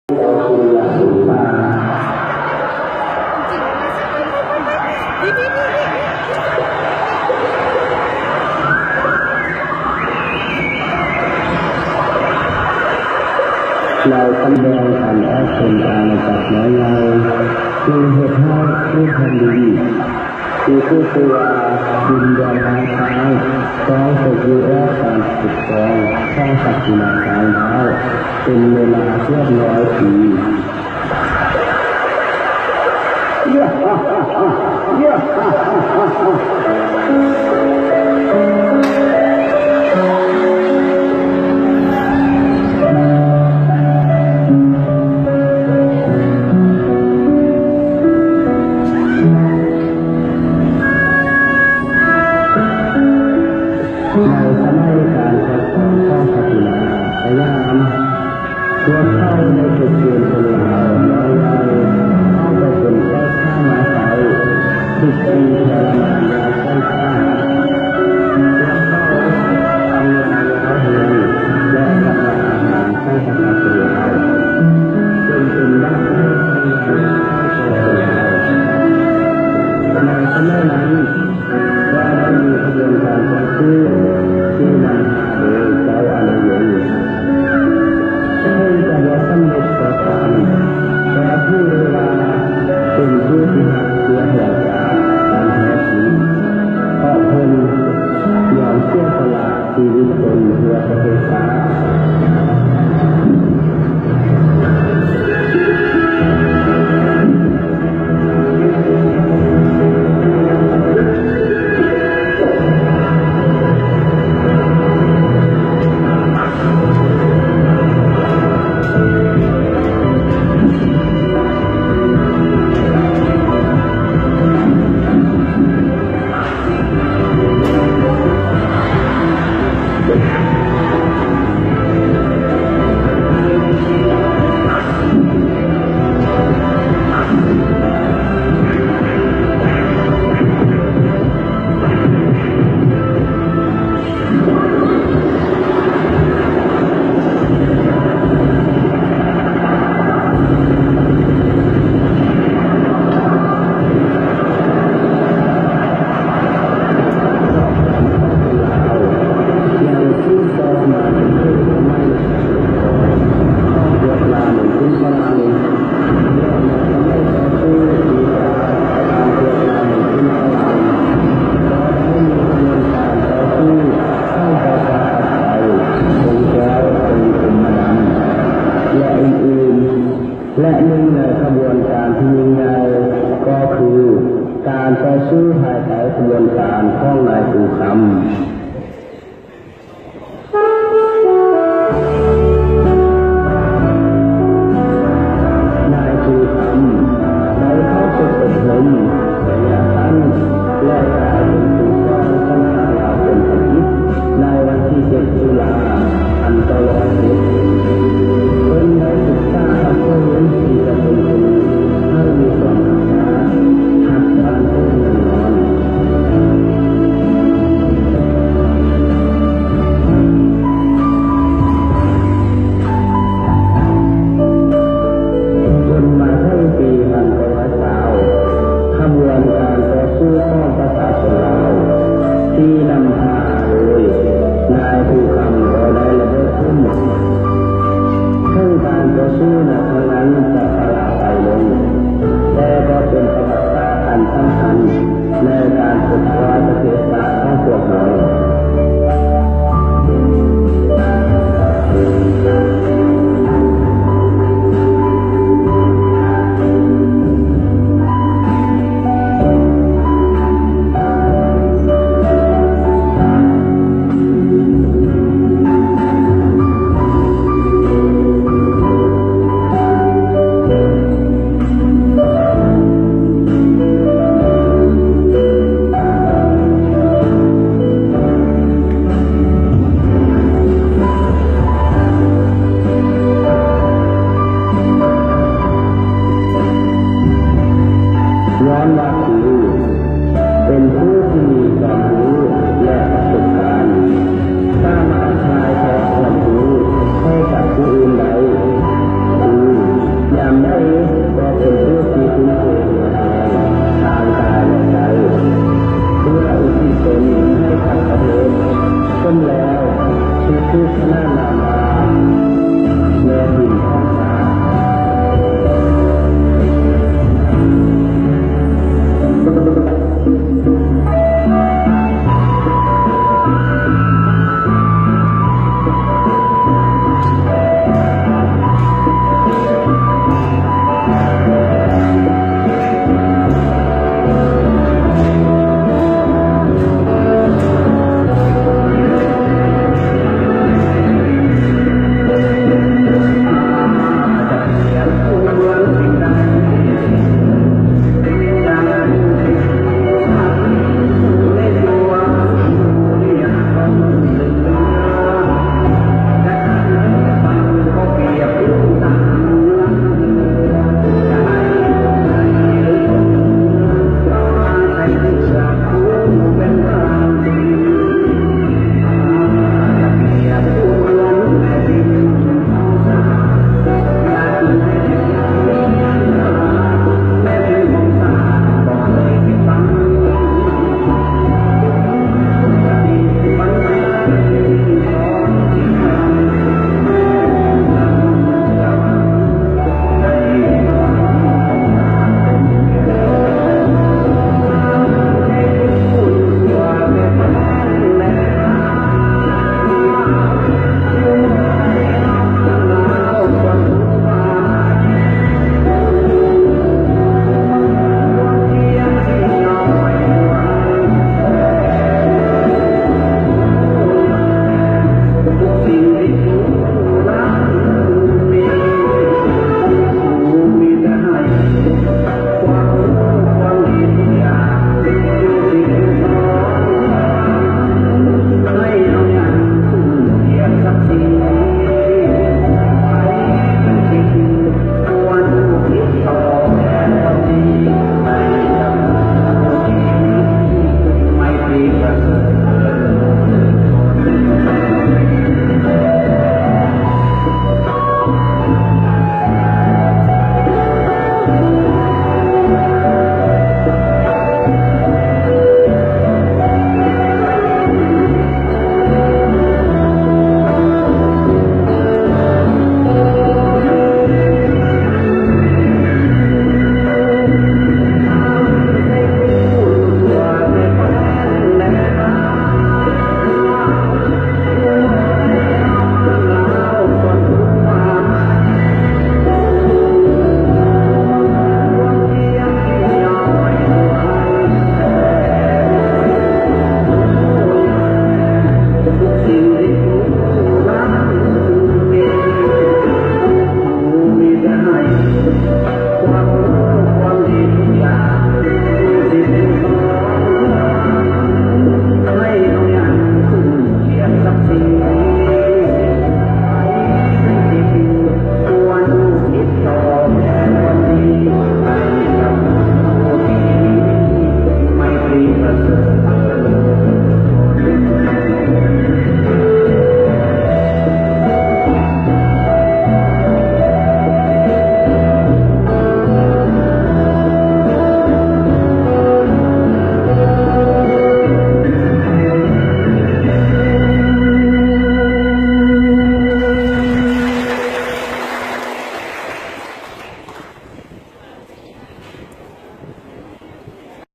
ເຈົ້າສຸລິຍະ ສຸນມາ ລາວສຳແດງການອອກເປັນອານາຈັກນ້ອຍໃຫຍ່ ຈຶ່ງເຮັດໃຫ້ມີແຜ່ນດິນ ທີ່ຊື່ວ່າດິນແດນລ້ານຊ້າງ ຕ້ອງຕົກຢູ່ໃຕ້ການປົກຄອງຂອງສັກກິນາຊ້າງດາວ ເປັນເວລາເກືອບຮ້ອຍປີ. ໃນສະໄໝການປົກຄອງຂອງສັກກິນາສະຍາມ ພວກເຂົາໄດ້ຖືກເກນຄົນລາວນ້ອຍໃຫຍ່ເຂົ້າໄປເປັນແຂກຂ້າມາເຝົ້າ ຖືກຕີທໍລະມານຢ່າງແສນສາຫັດ. ພວກເຂົາທຳລາຍໂຮງຮຽນ ແລະ ທຳລາຍອາຫານຂອງປະຊາຊົນລາວ ຈົນເປັນບາດແຜທາງດ້ານຈິດໃຈແກ່ຄົນລາວ. ໃນສະໄໝນັ້ນ ກໍໄດ້ມີຂະບວນການຕໍ່ສູ້ທີ່ນຳພາໂດຍເຈົ້າອະນຸວົງ ເຖິງຈະບໍ່ສຳເລັດກໍຕາມ, ແຕ່ຖືໄດ້ວ່າເປັນຜູ້ທີ່ຮັກເຊື້ອແຫ່ງຊາດຢ່າງແທ້ຈິງ, ເພາະເພິ່ນຍອມເສຍສະຫຼະຊີວິດຕົນເພື່ອປະເທດຊາດ. ແລະ ອື່ນໆ ແລະ ໜຶ່ງໃນຂະບວນການທີ່ຍິ່ງໃຫຍ່ກໍຄືການຕໍ່ສູ້ພາຍໃຕ້ຂະບວນການຂອງນາຍຕູຄຳ. ນາຍຕູຄຳໄດ້ເຂົ້າຝຶກອົບຮົມໄລຍະສັ້ນ ແລະ ກາຍເປັນຄູສອນຄະນະລາວເປັນທຳອິດໃນວັນທີເຈັດ ຕຸລາ ພັນເກົ້າຮ້ອຍເຈັດ ເພິ່ນໄດ້ສຶກສາເອົາເຄື່ອງເງິນທີ່ຈະເປັນທຶນໃຫ້ມີຄວາມຮັກຊາດ ຮັກບ້ານເກີດເມືອງນອນ. ອັນໃດກໍເປັນຜູ້ທີ່ຄຸ້ມຄອງທາງກາຍແລະໃຈ ເພື່ອອຸທິດຕົນໃຫ້ກັບພະເທດ. ເຊິ່ງແລ້ວ ຖືກຂນານນາມວ່າ ແມ່ພິມ